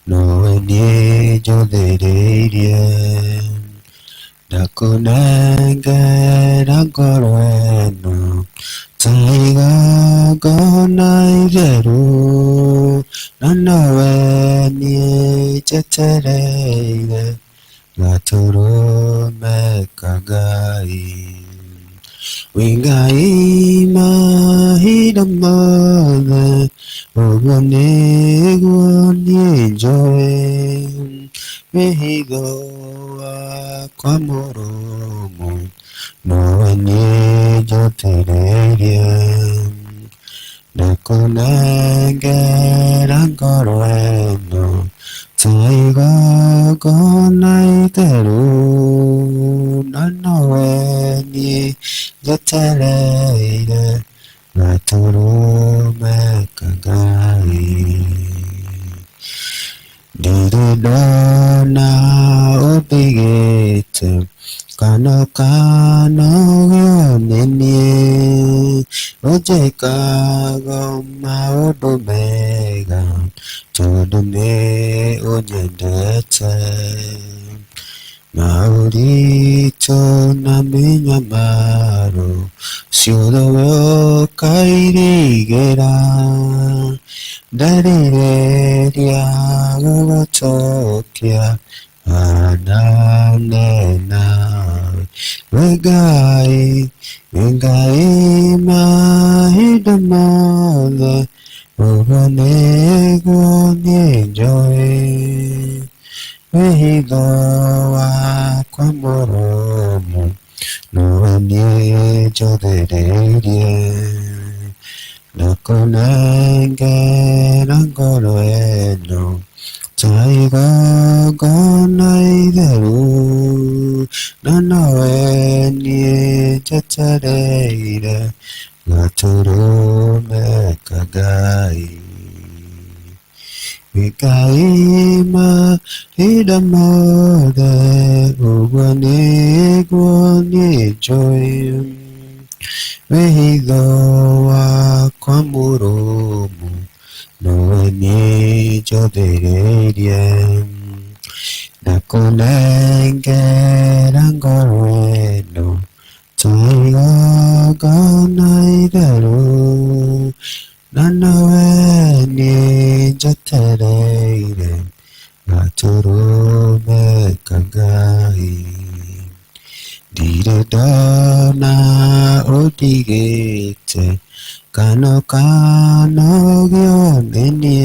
Nowe niĩ njũthĩrĩirie. Ndakũnengera ngoro ĩno ta igongona itheru, na nowe niĩ njetereire gatũrũme ka Ngai. Wĩ Ngai mahinda mothe, ũguo nĩguo niĩ njũĩ, wĩhitho wakwa mũrũmu, nowe niĩ njũthĩrĩirie. Ndakũnengera ngoro ĩno ta igongona itheru, na nowe niĩ njetereire gatũrũme ka Ngai. Ndirĩ ndona ũndigĩte kana ũkanogio nĩ niĩ, ũnjĩkaga maũndũ mega tondũ nĩ ũnyendete. Maũritũ na mĩnyamaro ciothe we ũkairigĩra, nderirĩria gũgũcokia hanane nawe. We Ngai, wĩ Ngai mahinda mothe, ũguo nĩguo niĩ njũĩ, wĩhitho wakwa mũrũmu, nowe niĩ njũthĩrĩirie. Ndakũnengera ngoro ĩno ta igongona itheru, na nowe niĩ njetereire gatũrũme ka Ngai. Wĩ Ngai mahinda mothe, ũguo nĩguo niĩ njũĩ, wĩhitho wakwa mũrũmu, nowe niĩ njũthĩrĩirie. Ndakũnengera ngoro ĩno ta igongona itheru, na nowe niĩ njetereire gatũrũme ka Ngai. Ndirĩ ndona ũndigĩte kana ũkanogio nĩ niĩ,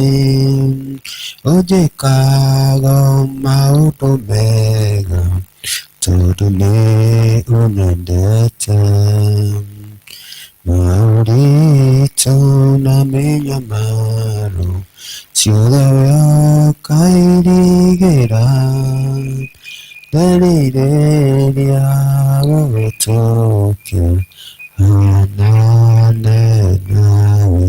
ũnjĩkaga maũndũ mega tondũ nĩ ũnyendete. Maũritũ na mĩnyamaro ciothe we ũkairigĩra, nderirĩria gũgũcokia hanane nawe.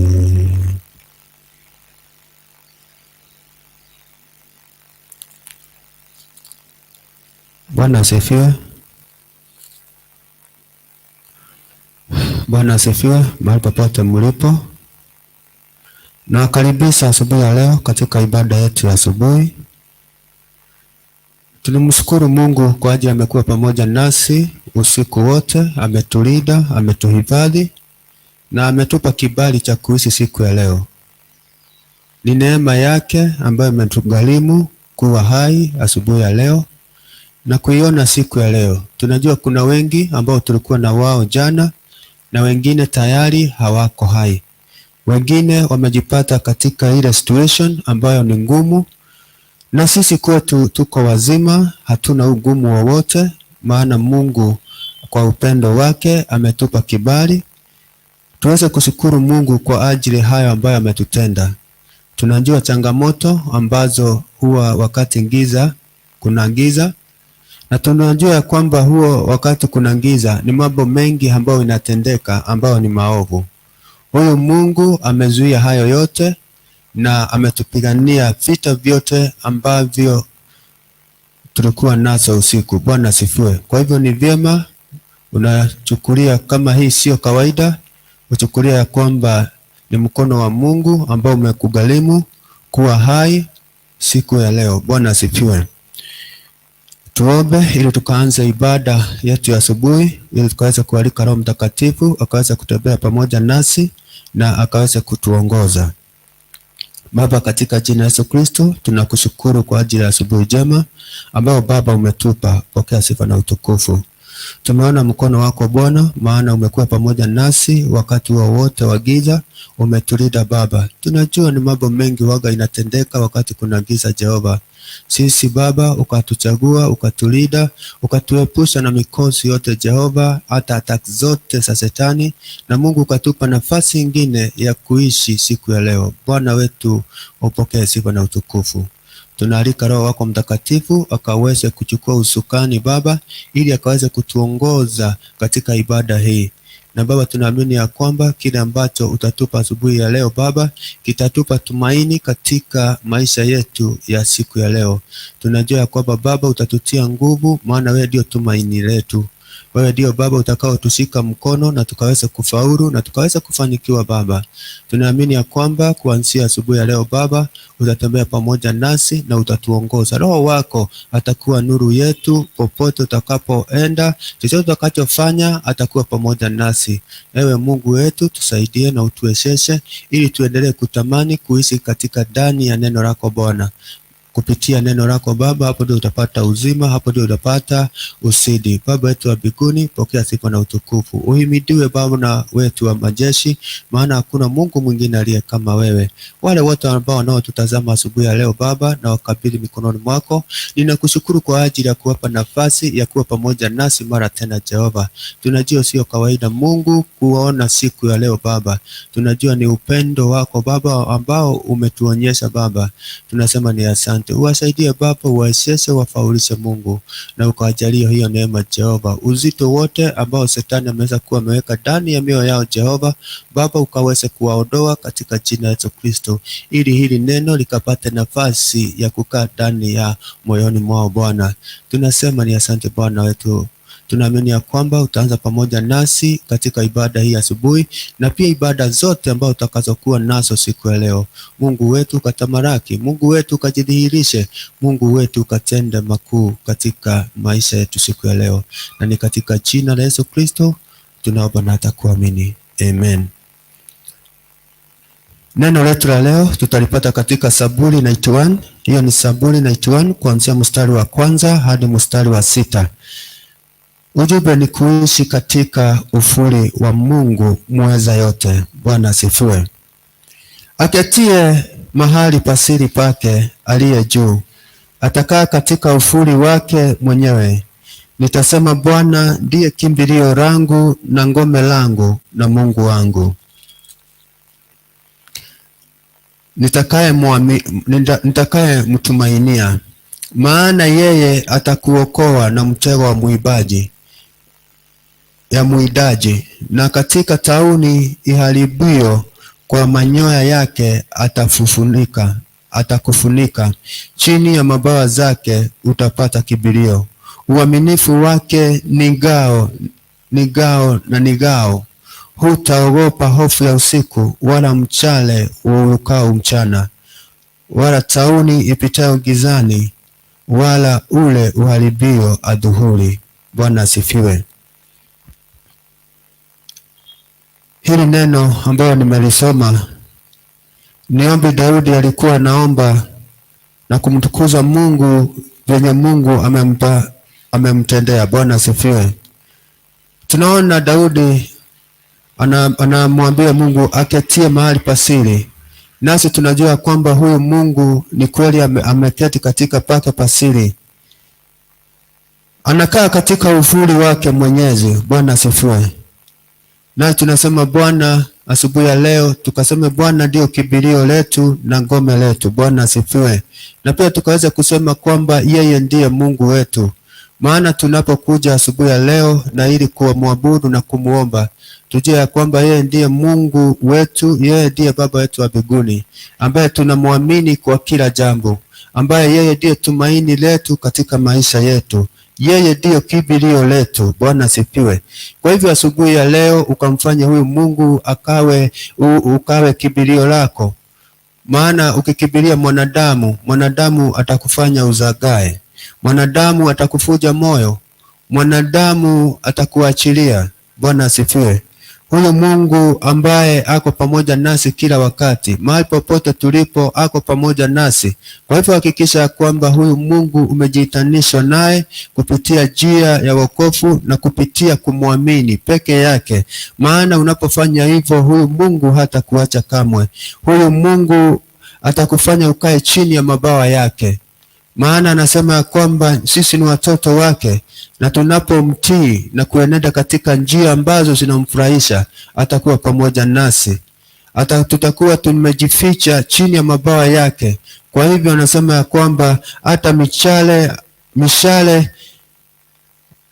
Bwana asifiwe. Bwana asifiwe mahali popote mlipo. Nawakaribisha asubuhi ya leo katika ibada yetu ya asubuhi. Tunamshukuru Mungu kwa ajili amekuwa pamoja nasi usiku wote, ametulinda, ametuhifadhi na ametupa kibali cha kuishi siku ya leo. Ni neema yake ambayo imetugharimu kuwa hai asubuhi ya leo na kuiona siku ya leo. Tunajua kuna wengi ambao tulikuwa na wao jana na wengine tayari hawako hai. Wengine wamejipata katika ile situation ambayo ni ngumu, na sisi kwetu tuko wazima, hatuna ugumu wowote, maana Mungu kwa upendo wake ametupa kibali tuweze kushukuru Mungu kwa ajili hayo ambayo ametutenda. Tunajua changamoto ambazo huwa wakati giza kuna giza, na tunajua ya kwamba huo wakati kuna giza ni mambo mengi ambayo inatendeka ambayo ni maovu. Huyu Mungu amezuia hayo yote na ametupigania vita vyote ambavyo tulikuwa nazo usiku. Bwana asifiwe. Kwa hivyo ni vyema unachukulia kama hii sio kawaida, uchukulia ya kwamba ni mkono wa Mungu ambao umekugharimu kuwa hai siku ya leo. Bwana asifiwe. Tuombe ili tukaanze ibada yetu ya asubuhi, ili tukaweza kualika Roho Mtakatifu akaweza kutembea pamoja nasi na akaweza kutuongoza. Baba, katika jina Yesu Kristo, tunakushukuru kwa ajili ya asubuhi njema ambayo Baba umetupa. Pokea sifa na utukufu. Tumeona mkono wako Bwana, maana umekuwa pamoja nasi wakati wowote wa giza, umetulinda Baba. Tunajua ni mambo mengi waga inatendeka wakati kuna giza, Jehova. Sisi Baba ukatuchagua, ukatulinda, ukatuepusha na mikosi yote Jehova, hata attack zote za Shetani, na Mungu ukatupa nafasi ingine ya kuishi siku ya leo. Bwana wetu, upokee sifa na utukufu. Tunaalika Roho wako Mtakatifu akaweze kuchukua usukani Baba, ili akaweze kutuongoza katika ibada hii. Na Baba, tunaamini ya kwamba kile ambacho utatupa asubuhi ya leo Baba, kitatupa tumaini katika maisha yetu ya siku ya leo. Tunajua ya kwamba Baba utatutia nguvu, maana wewe ndio tumaini letu. Wewe ndio Baba utakaotushika mkono na tukaweza kufaulu na tukaweza kufanikiwa Baba. Tunaamini ya kwamba kuanzia asubuhi ya leo Baba utatembea pamoja nasi na utatuongoza. Roho wako atakuwa nuru yetu popote utakapoenda, chochote utakachofanya atakuwa pamoja nasi. Ewe Mungu wetu, tusaidie na utuwezeshe ili tuendelee kutamani kuishi katika ndani ya neno lako Bwana. Kupitia neno lako Baba, hapo ndio utapata uzima, hapo ndio utapata ushindi. Baba wetu wa mbinguni, pokea sifa na utukufu. Uhimidiwe Bwana wetu wa majeshi, maana hakuna Mungu mwingine aliye kama wewe. Wale wote ambao wanaotutazama asubuhi ya leo Baba, na wakabidhi mikononi mwako. Ninakushukuru kwa ajili ya kuwapa nafasi ya kuwa pamoja nasi mara tena Jehova. Tunajua sio kawaida Mungu kuona siku ya leo Baba. Tunajua ni upendo wako Baba ambao umetuonyesha Baba. Tunasema ni asante. Uwasaidie Baba, uwawezeshe, wafaulishe Mungu, na ukawajalie hiyo neema Jehova. Uzito wote ambao shetani ameweza kuwa ameweka ndani ya mioyo yao Jehova, Baba ukaweze kuwaondoa katika jina la Yesu Kristo, ili hili neno likapate nafasi ya kukaa ndani ya moyoni mwao Bwana. Tunasema ni asante Bwana wetu. Tunaamini ya kwamba utaanza pamoja nasi katika ibada hii asubuhi na pia ibada zote ambazo utakazokuwa nazo siku ya leo. Mungu wetu ukatamalaki, Mungu wetu ukajidhihirishe, Mungu wetu ukatende makuu katika maisha yetu siku ya leo, na ni katika jina la Yesu Kristo tunaomba na hata kuamini, amen. Neno letu la leo tutalipata katika Zaburi 91. Hiyo ni Zaburi 91 kuanzia mstari wa kwanza hadi mstari wa 6. Ujumbe ni kuishi katika ufuri wa Mungu mweza yote. Bwana asifiwe. Aketie mahali pasiri pake aliye juu, atakaa katika ufuri wake mwenyewe. Nitasema, Bwana ndiye kimbilio langu na ngome langu na Mungu wangu, nitakaye mtumainia. Maana yeye atakuokoa na mtego wa mwibaji ya mwidaji, na katika tauni iharibio kwa manyoya yake atakufunika. Chini ya mabawa zake utapata kibilio. Uaminifu wake ni ngao, ni ngao na ni ngao. Hutaogopa hofu ya usiku, wala mchale urukao mchana, wala tauni ipitayo gizani, wala ule uharibio adhuhuri. Bwana asifiwe. Hili neno ambayo nimelisoma ni ombi Daudi alikuwa anaomba na kumtukuza Mungu venye Mungu amemtendea. Bwana asifiwe. Tunaona Daudi anamwambia Mungu aketie mahali pasiri, nasi tunajua kwamba huyu Mungu ni kweli ameketi katika pake pasiri, anakaa katika ufuri wake Mwenyezi. Bwana asifiwe. Na tunasema Bwana asubuhi ya leo, tukaseme Bwana ndio kimbilio letu na ngome letu. Bwana asifiwe. Na pia tukaweza kusema kwamba yeye ndiye Mungu wetu, maana tunapokuja asubuhi ya leo na ili kumwabudu na kumuomba, tujue ya kwamba yeye ndiye Mungu wetu, yeye ndiye Baba wetu wa mbinguni, ambaye tunamwamini kwa kila jambo, ambaye yeye ndiye tumaini letu katika maisha yetu. Yeye ndiyo kimbilio letu. Bwana asifiwe. Kwa hivyo asubuhi ya leo ukamfanya huyu Mungu ukawe kimbilio lako. Maana ukikimbilia mwanadamu, mwanadamu atakufanya uzagae, mwanadamu atakufuja moyo, mwanadamu atakuachilia. Bwana asifiwe. Huyu Mungu ambaye ako pamoja nasi kila wakati, mahali popote tulipo, ako pamoja nasi. Kwa hivyo hakikisha kwamba huyu Mungu umejiitanishwa naye kupitia njia ya wokovu na kupitia kumwamini peke yake, maana unapofanya hivyo, huyu Mungu hatakuacha kamwe. Huyu Mungu atakufanya ukae chini ya mabawa yake, maana anasema ya kwamba sisi ni watoto wake, na tunapomtii na kuenenda katika njia ambazo zinamfurahisha atakuwa pamoja nasi, hata tutakuwa tumejificha chini ya mabawa yake. Kwa hivyo anasema ya kwamba hata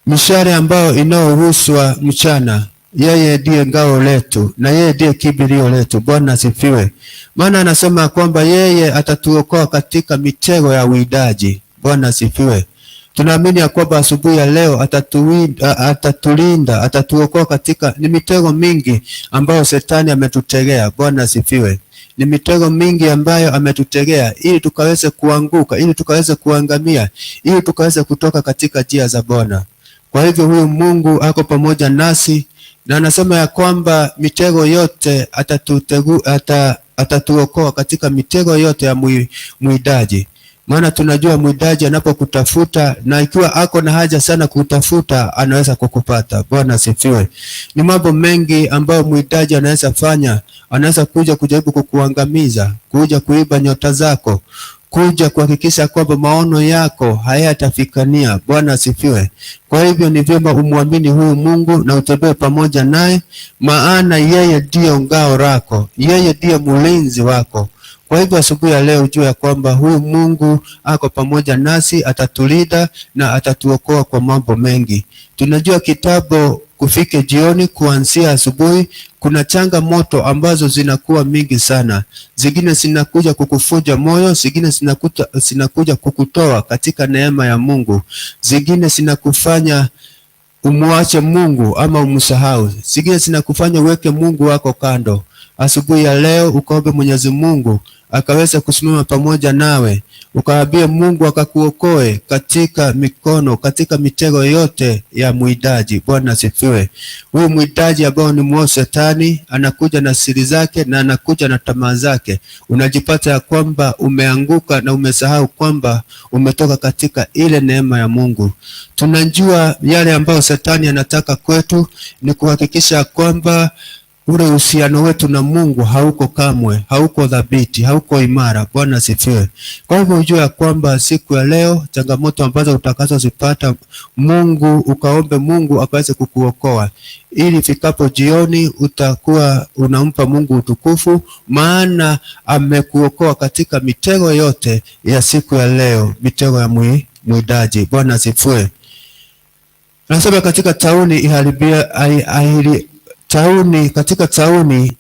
mishale ambayo inayorushwa mchana, yeye ndiye ngao letu na yeye ndiye kimbilio letu. Bwana asifiwe. Maana anasema kwamba yeye atatuokoa katika mitego ya uwindaji. Bwana asifiwe. Tunaamini ya kwamba asubuhi ya leo atatulinda, atatuokoa katika ni mitego mingi ambayo shetani ametutegea. Bwana asifiwe. Ni mitego mingi ambayo ametutegea ili tukaweze kuanguka, ili tukaweze kuangamia, ili tukaweze kutoka katika njia za Bwana. Kwa hivyo huyu Mungu ako pamoja nasi na anasema ya kwamba mitego yote atatuokoa katika mitego yote ya mwindaji. Maana tunajua mwindaji anapokutafuta na ikiwa ako na haja sana kutafuta, anaweza kukupata. Bwana asifiwe. Ni mambo mengi ambayo mwindaji anaweza fanya. Anaweza kuja kujaribu kukuangamiza, kuja kuiba nyota zako, kuja kuhakikisha kwamba maono yako hayatafikania. Bwana asifiwe. Kwa hivyo ni vyema umwamini huyu Mungu na utembee pamoja naye, maana yeye ndiyo ngao lako, yeye ndiye mlinzi wako. Kwa hivyo asubuhi ya leo ujue ya kwamba huyu Mungu ako pamoja nasi, atatulinda na atatuokoa kwa mambo mengi. Tunajua kitabu kufike jioni, kuanzia asubuhi, kuna changamoto ambazo zinakuwa mingi sana. Zingine zinakuja kukufuja moyo, zingine zinakuja kukutoa katika neema ya Mungu, zingine zinakufanya umuache Mungu ama umsahau, zingine zinakufanya uweke Mungu wako kando. Asubuhi ya leo ukaombe Mwenyezi Mungu akaweza kusimama pamoja nawe, ukaambie Mungu akakuokoe katika mikono, katika mitego yote ya mwindaji. Bwana asifiwe. Huyu mwindaji ambao ni mwovu Shetani anakuja na siri zake na anakuja na tamaa zake. Unajipata ya kwamba umeanguka na umesahau kwamba umetoka katika ile neema ya Mungu. Tunajua yale ambayo Shetani anataka kwetu ni kuhakikisha kwamba ule uhusiano wetu na Mungu hauko kamwe, hauko thabiti, hauko imara. Bwana asifiwe. Kwa hivyo ujue ya kwamba siku ya leo changamoto ambazo utakazozipata, Mungu ukaombe Mungu akaweze kukuokoa, ili ifikapo jioni utakuwa unampa Mungu utukufu, maana amekuokoa katika mitego yote ya siku ya leo, mitego ya mwindaji. Bwana asifiwe. Nasema katika tauni iharibia, tauni katika tauni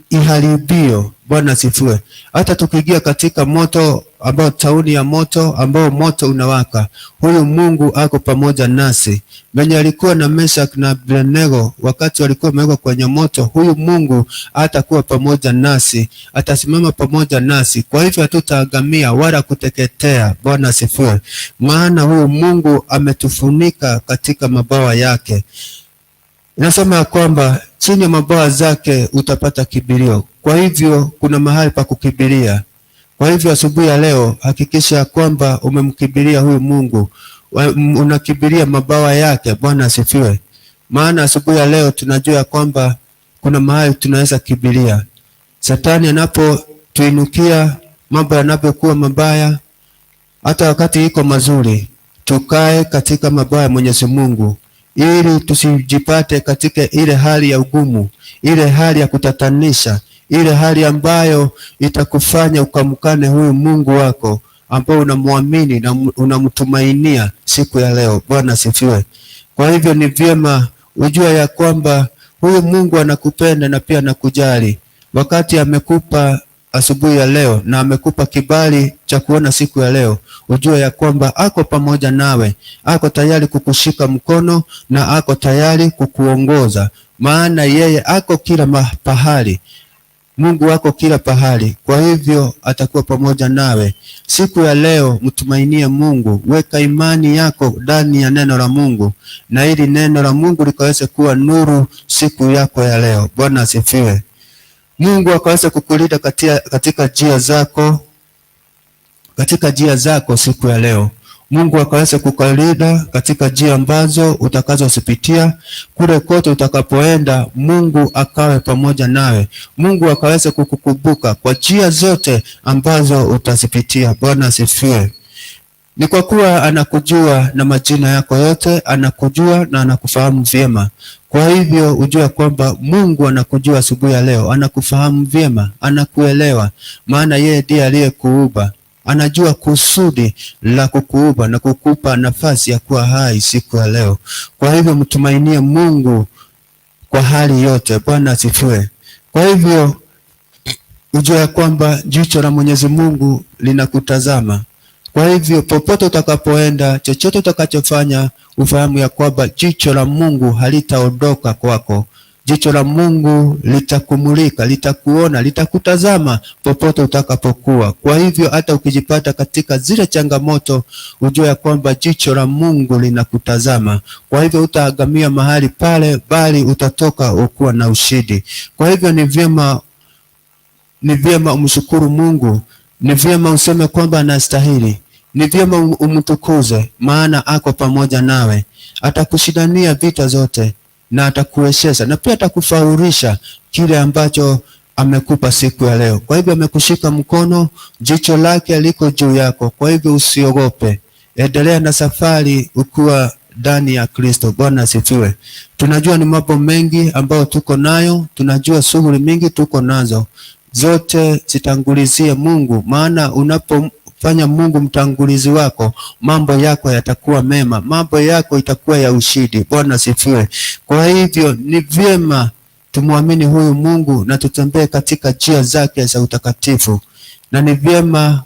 iharibio. Bwana asifiwe. Hata tukiingia katika moto ambao tauni ya moto ambao moto unawaka, huyu Mungu ako pamoja nasi. Mwenye alikuwa na Meshach na Abednego wakati walikuwa wamewekwa kwenye moto, huyu Mungu atakuwa pamoja nasi, atasimama pamoja nasi. Kwa hivyo hatutaangamia wala kuteketea. Bwana asifiwe. Maana huyu Mungu ametufunika katika mabawa yake. Inasema ya kwamba chini ya mabawa zake utapata kimbilio. Kwa hivyo kuna mahali pa kukimbilia. Kwa hivyo asubuhi ya leo hakikisha kwamba umemkimbilia huyu Mungu, unakimbilia mabawa yake. Bwana asifiwe. Maana asubuhi ya leo tunajua kwamba kuna mahali tunaweza kimbilia. Shetani anapotuinukia, mambo yanapokuwa mabaya, hata wakati iko mazuri, tukae katika mabawa ya Mwenyezi Mungu ili tusijipate katika ile hali ya ugumu, ile hali ya kutatanisha, ile hali ambayo itakufanya ukamkane huyu Mungu wako ambao unamwamini na unamtumainia siku ya leo. Bwana asifiwe. Kwa hivyo ni vyema ujue ya kwamba huyu Mungu anakupenda na pia anakujali. Wakati amekupa asubuhi ya leo na amekupa kibali cha kuona siku ya leo, ujue ya kwamba ako pamoja nawe, ako tayari kukushika mkono na ako tayari kukuongoza, maana yeye ako kila pahali. Mungu wako kila pahali, kwa hivyo atakuwa pamoja nawe. Siku ya leo mtumainie Mungu, weka imani yako ndani ya neno la Mungu, na ili neno la Mungu likaweze kuwa nuru siku yako ya leo. Bwana asifiwe. Mungu akaweze kukulinda katika njia zako, katika njia zako siku ya leo. Mungu akaweze kukulinda katika njia ambazo utakazozipitia kule kote utakapoenda, Mungu akawe pamoja nawe. Mungu akaweze kukukumbuka kwa njia zote ambazo utazipitia. Bwana asifiwe. Ni kwa kuwa anakujua na majina yako yote, anakujua na anakufahamu vyema. Kwa hivyo ujue kwamba Mungu anakujua asubuhi ya leo, anakufahamu vyema, anakuelewa, maana yeye ndiye aliyekuumba. Anajua kusudi la kukuumba na kukupa nafasi ya kuwa hai siku ya leo. Kwa hivyo mtumainie Mungu kwa hali yote. Bwana asifiwe. Kwa hivyo ujue ya kwamba jicho la Mwenyezi Mungu linakutazama. Kwa hivyo popote utakapoenda, chochote utakachofanya, ufahamu ya kwamba jicho la Mungu halitaondoka kwako. Jicho la Mungu litakumulika, litakuona, litakutazama popote utakapokuwa. Kwa hivyo hata ukijipata katika zile changamoto, ujue ya kwamba jicho la Mungu linakutazama. Kwa hivyo utaagamia mahali pale, bali utatoka ukuwa na ushindi. Kwa hivyo ni vyema umshukuru Mungu, ni vyema useme kwamba anastahili, ni vyema umtukuze, maana ako pamoja nawe, atakushindania vita zote na atakuwezesha na pia atakufaurisha kile ambacho amekupa siku ya leo. Kwa hivyo amekushika mkono, jicho lake liko juu yako. Kwa hivyo usiogope, endelea na safari ukiwa ndani ya Kristo. Bwana asifiwe. Tunajua ni mambo mengi ambayo tuko nayo, tunajua shughuli mingi tuko nazo, zote zitangulizie Mungu, maana unapofanya Mungu mtangulizi wako, mambo yako yatakuwa mema, mambo yako itakuwa ya ushindi. Bwana asifiwe. Kwa hivyo ni vyema tumwamini huyu Mungu na tutembee katika njia zake za utakatifu, na ni vyema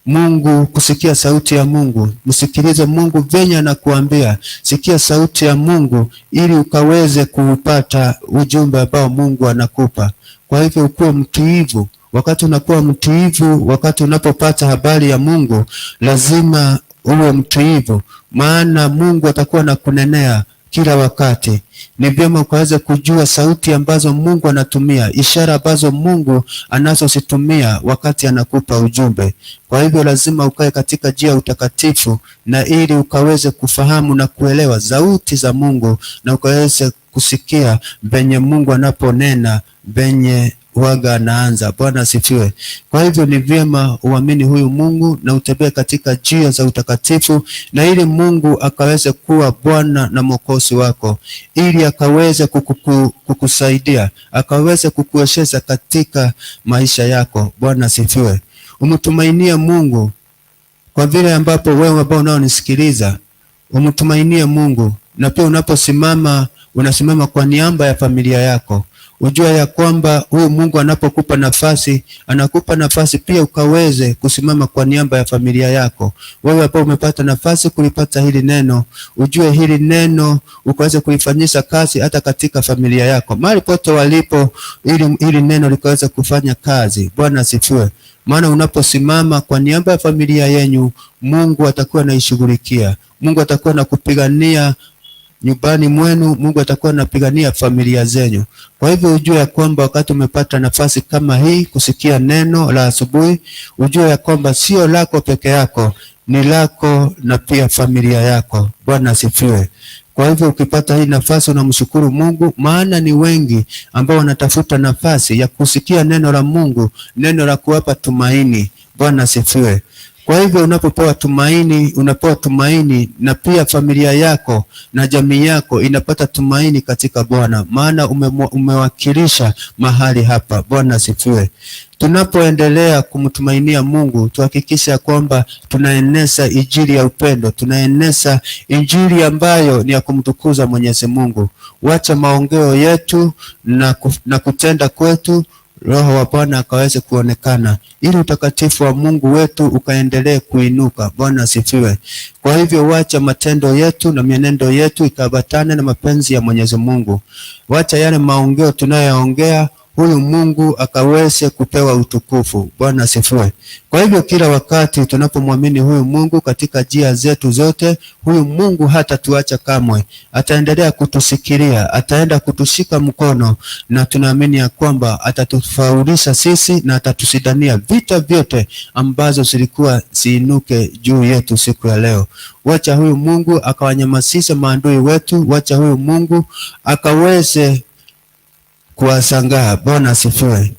Mungu kusikia sauti ya Mungu. Msikilize Mungu venye anakuambia. Sikia sauti ya Mungu ili ukaweze kuupata ujumbe ambao Mungu anakupa. Kwa hivyo ukuwe mtiivu. Wakati unakuwa mtiivu, wakati unapopata habari ya Mungu, lazima uwe mtiivu, maana Mungu atakuwa anakunenea kila wakati. Ni vyema ukaweze kujua sauti ambazo Mungu anatumia, ishara ambazo Mungu anazozitumia wakati anakupa ujumbe. Kwa hivyo lazima ukae katika njia ya utakatifu, na ili ukaweze kufahamu na kuelewa sauti za Mungu, na ukaweze kusikia venye Mungu anaponena, venye waga anaanza. Bwana asifiwe. Kwa hivyo ni vyema uamini huyu Mungu na utembee katika njia za utakatifu, na ili Mungu akaweze kuwa Bwana na Mwokozi wako, ili akaweze kukusaidia, akaweze kukuwezesha katika maisha yako. Bwana asifiwe. Umtumainie Mungu kwa vile ambapo wewe ambao unaonisikiliza, umtumainie Mungu, na pia unaposimama, unasimama kwa niaba ya familia yako. Ujue ya kwamba huyu Mungu anapokupa nafasi, anakupa nafasi pia ukaweze kusimama kwa niaba ya familia yako. Wewe ambao umepata nafasi kulipata hili neno, ujue hili neno ukaweze kulifanyisha kazi hata katika familia yako. Mahali pote walipo, ili neno likaweze kufanya kazi. Bwana asifiwe. Maana unaposimama kwa niaba ya familia yenu, Mungu atakuwa anaishughulikia. Mungu atakuwa anakupigania nyumbani mwenu, Mungu atakuwa anapigania familia zenyu. Kwa hivyo ujue ya kwamba wakati umepata nafasi kama hii kusikia neno la asubuhi, ujue ya kwamba sio lako peke yako, ni lako na pia familia yako. Bwana asifiwe. Kwa hivyo ukipata hii nafasi unamshukuru Mungu, maana ni wengi ambao wanatafuta nafasi ya kusikia neno la Mungu, neno la kuwapa tumaini. Bwana asifiwe. Kwa hivyo unapopewa tumaini, unapewa tumaini na pia familia yako na jamii yako inapata tumaini katika Bwana, maana umewakilisha mahali hapa. Bwana asifiwe. Tunapoendelea kumtumainia Mungu, tuhakikisha kwamba tunaeneza injili ya upendo, tunaeneza injili ambayo ni ya kumtukuza Mwenyezi Mungu. Wacha maongeo yetu na kutenda kwetu, Roho wa Bwana akaweze kuonekana, ili utakatifu wa Mungu wetu ukaendelee kuinuka. Bwana asifiwe. Kwa hivyo wacha matendo yetu na mienendo yetu ikaambatane na mapenzi ya Mwenyezi Mungu. Wacha yale maongeo tunayoongea Huyu Mungu akaweze kupewa utukufu. Bwana asifiwe. Kwa hivyo kila wakati tunapomwamini huyu Mungu katika njia zetu zote, huyu Mungu hatatuacha kamwe, ataendelea kutusikilia, ataenda kutushika mkono, na tunaamini ya kwamba atatufaulisha sisi na atatusidania vita vyote ambazo zilikuwa ziinuke juu yetu siku ya leo. Wacha huyu Mungu akawanyamasisha maadui wetu, wacha huyu Mungu akaweze kuwasangaa. Bwana asifiwe.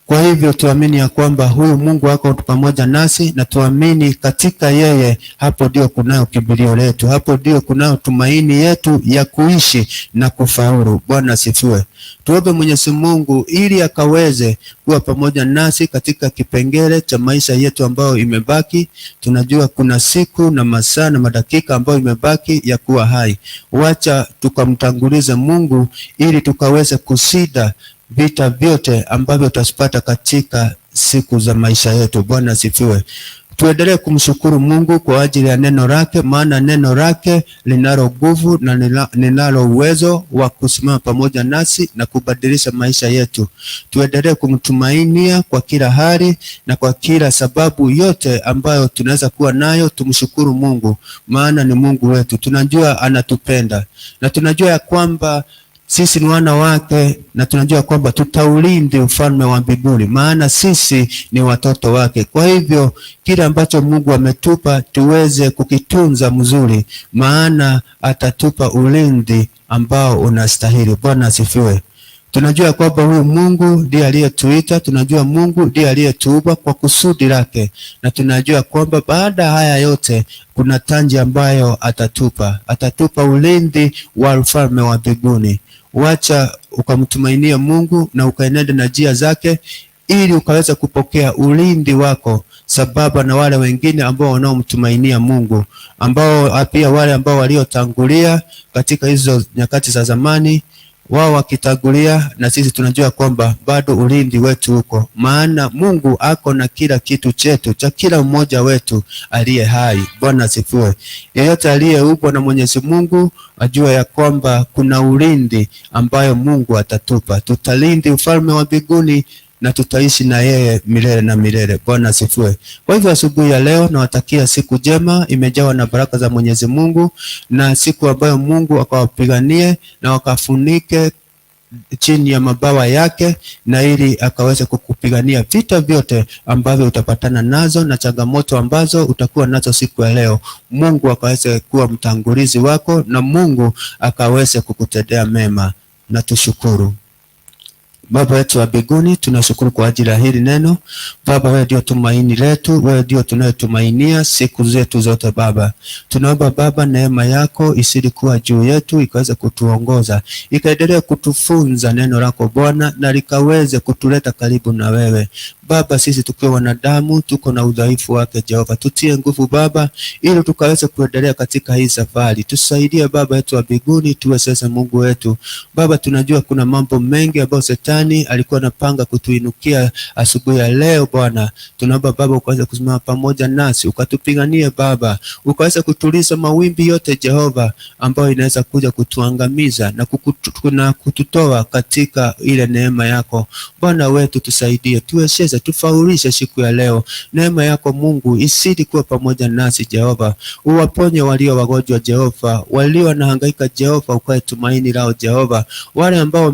Kwa hivyo tuamini ya kwamba huyu Mungu ako pamoja nasi na tuamini katika yeye. Hapo ndio kunayo kimbilio letu, hapo ndio kunayo tumaini yetu ya kuishi na kufaulu. Bwana asifiwe. Tuombe Mwenyezi Mungu ili akaweze kuwa pamoja nasi katika kipengele cha maisha yetu ambayo imebaki. Tunajua kuna siku na masaa na madakika ambayo imebaki ya kuwa hai. Wacha tukamtangulize Mungu ili tukaweze kusida vita vyote ambavyo tutapata katika siku za maisha yetu. Bwana asifiwe. Tuendelee kumshukuru Mungu kwa ajili ya neno lake, maana neno lake linalo nguvu na linalo uwezo wa kusimama pamoja nasi na kubadilisha maisha yetu. Tuendelee kumtumainia kwa kila hali na kwa kila sababu yote ambayo tunaweza kuwa nayo. Tumshukuru Mungu, maana ni Mungu wetu. Tunajua anatupenda na tunajua ya kwamba sisi ni wana wake na tunajua kwamba tutaulindi ufalme wa mbinguni, maana sisi ni watoto wake. Kwa hivyo kile ambacho Mungu ametupa tuweze kukitunza mzuri, maana atatupa ulinzi ambao unastahili. Bwana asifiwe. Tunajua kwamba huyu Mungu ndiye aliyetuita, tunajua Mungu ndiye aliyetuumba kwa kusudi lake, na tunajua kwamba baada ya haya yote kuna taji ambayo atatupa, atatupa ulinzi wa ufalme wa mbinguni. Wacha ukamtumainia Mungu na ukaenenda na njia zake ili ukaweza kupokea ulinzi wako sababa na wale wengine ambao wanaomtumainia Mungu, ambao pia wale ambao waliotangulia katika hizo nyakati za zamani, wao wakitangulia, na sisi tunajua kwamba bado ulinzi wetu uko, maana Mungu ako na kila kitu chetu cha kila mmoja wetu aliye hai. Bwana asifiwe. Yeyote aliyeumbwa na Mwenyezi Mungu ajue ya kwamba kuna ulinzi ambayo Mungu atatupa. Tutalindi ufalme wa mbinguni na tutaishi na yeye milele na milele. Bwana asifiwe. Kwa hivyo asubuhi ya leo nawatakia siku njema imejawa na baraka za Mwenyezi Mungu, na siku ambayo Mungu akawapiganie na wakafunike chini ya mabawa yake, na ili akaweze kukupigania vita vyote ambavyo utapatana nazo na changamoto ambazo utakuwa nazo siku ya leo. Mungu akaweze kuwa mtangulizi wako na Mungu akaweze kukutendea mema, na tushukuru. Baba yetu wa mbinguni, tunashukuru kwa ajili ya hili neno. Baba, wewe ndio tumaini letu, wewe ndio tunayetumainia siku zetu zote. Baba, tunaomba Baba, neema yako isidi kuwa juu yetu, ikaweze kutuongoza, ikaendelea kutufunza neno lako Bwana, na likaweze kutuleta karibu na wewe Baba. Sisi tukiwa wanadamu tuko na udhaifu wake Jehova, tutie nguvu Baba, ili tukaweze kuendelea katika hii safari. Tusaidie Baba yetu wa mbinguni, tuwe sasa Mungu wetu Baba. Tunajua kuna mambo mengi ambayo Shetani alikuwa anapanga kutuinukia asubuhi ya leo Bwana. Tunaomba Baba ukaweze kusimama pamoja nasi, ukatupiganie Baba, ukaweze kutuliza mawimbi yote Jehova, ambayo inaweza kuja kutuangamiza na kututoa katika ile neema yako Bwana wetu. Tusaidie, tuwezeshe, tufaulishe siku ya leo. Neema yako Mungu isidi kuwa pamoja nasi Jehova. Uwaponye walio wagonjwa Jehova, walio wanahangaika Jehova, ukae tumaini lao Jehova. Wale ambao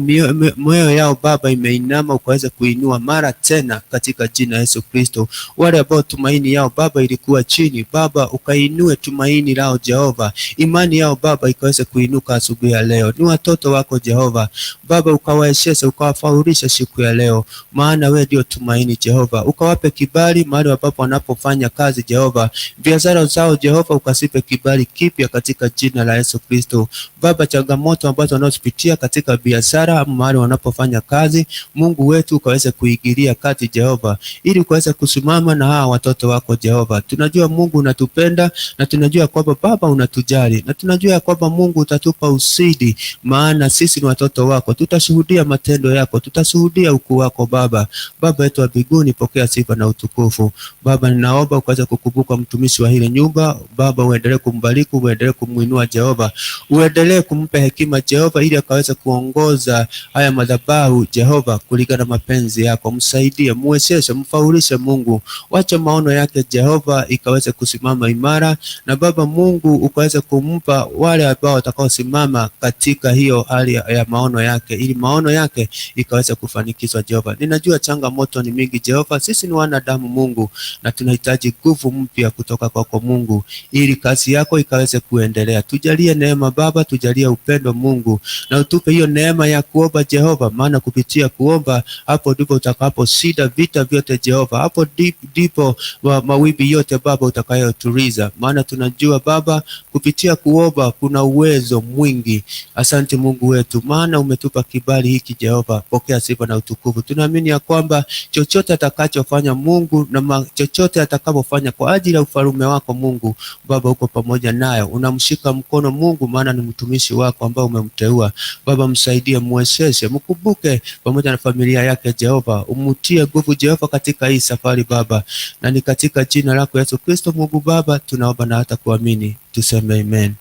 mioyo yao Baba imeinama, ukaweze kuinua mara tena katika jina Yesu Kristo. Wale ambao tumaini yao Baba ilikuwa chini, Baba ukainue tumaini lao Jehova, imani yao Baba ikaweze kuinuka asubuhi ya leo. Ni watoto wako Jehova Baba, ukawawezeshe ukawafaulisha siku ya leo, maana wewe ndio tumaini Jehova. Ukawape kibali mahali ambapo wanapofanya kazi Jehova, biashara zao Jehova, ukasipe kibali kipya katika jina la Yesu Kristo. Baba, changamoto ambazo wanazopitia katika biashara ama mahali wanapofanya kazi, Mungu wetu ukaweze kuingilia kati Jehova, ili ukaweze kusimama na hawa watoto wako Jehova. Tunajua Mungu unatupenda na tunajua kwamba Baba unatujali na tunajua kwamba Mungu utatupa usidi, maana sisi ni watoto wako. Tutashuhudia matendo yako, tutashuhudia ukuu wako Baba. Baba yetu wa mbinguni, mbinguni, pokea sifa na utukufu. Baba, ninaomba ukaweze kukumbuka mtumishi wa hili nyumba. Baba, uendelee kumbariki, uendelee kumuinua Jehova, uendelee kumpa hekima Jehova, ili akaweze kuongoza haya madhabahu Jehova, kulingana na mapenzi yako. Msaidie, muwezeshe, mfaulishe Mungu, wacha maono yake Jehova ikaweze kusimama imara, na Baba Mungu ukaweze kumpa wale ambao watakaosimama katika hiyo hali ya maono yake, ili maono yake ikaweze kufanikishwa Jehova. Ninajua changamoto ni mingi Jehova, sisi ni wanadamu Mungu, na tunahitaji nguvu mpya kutoka kwako Mungu, ili kazi yako ikaweze kuendelea. Tujalie neema Baba, tujalie upendo Mungu, na utupe hiyo neema ya kuomba Jehova, maana kupitia kuomba hapo ndipo utakaposhinda vita vyote Jehova, hapo ndipo mawimbi yote Baba utakayotuliza, maana tunajua Baba kupitia kuomba kuna uwezo mwingi. Asante Mungu wetu, maana umetupa kibali hiki Jehova, pokea sifa na utukufu. Tunaamini ya kwamba chochote atakachofanya Mungu na chochote atakapofanya kwa ajili ya ufalme wako Mungu Baba, uko pamoja naye, unamshika mkono Mungu, maana ni mtumishi wako ambao umemteua Baba. Msaidie, muwezeshe, mkumbuke pamoja na familia yake Jehova, umutie nguvu Jehova katika hii safari Baba, na ni katika jina lako Yesu Kristo Mungu Baba tunaomba na hata kuamini, tuseme amen.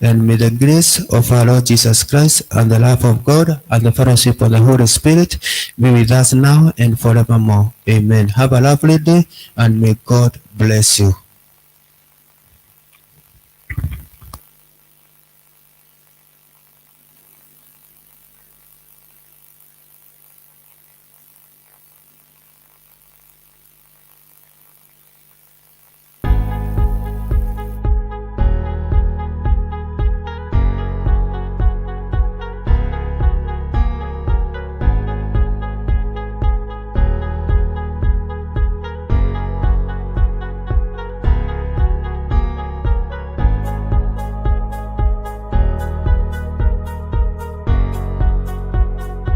And may the grace of our Lord Jesus Christ and the love of God and the fellowship of the Holy Spirit be with us now and forevermore. Amen. Have a lovely day and may God bless you.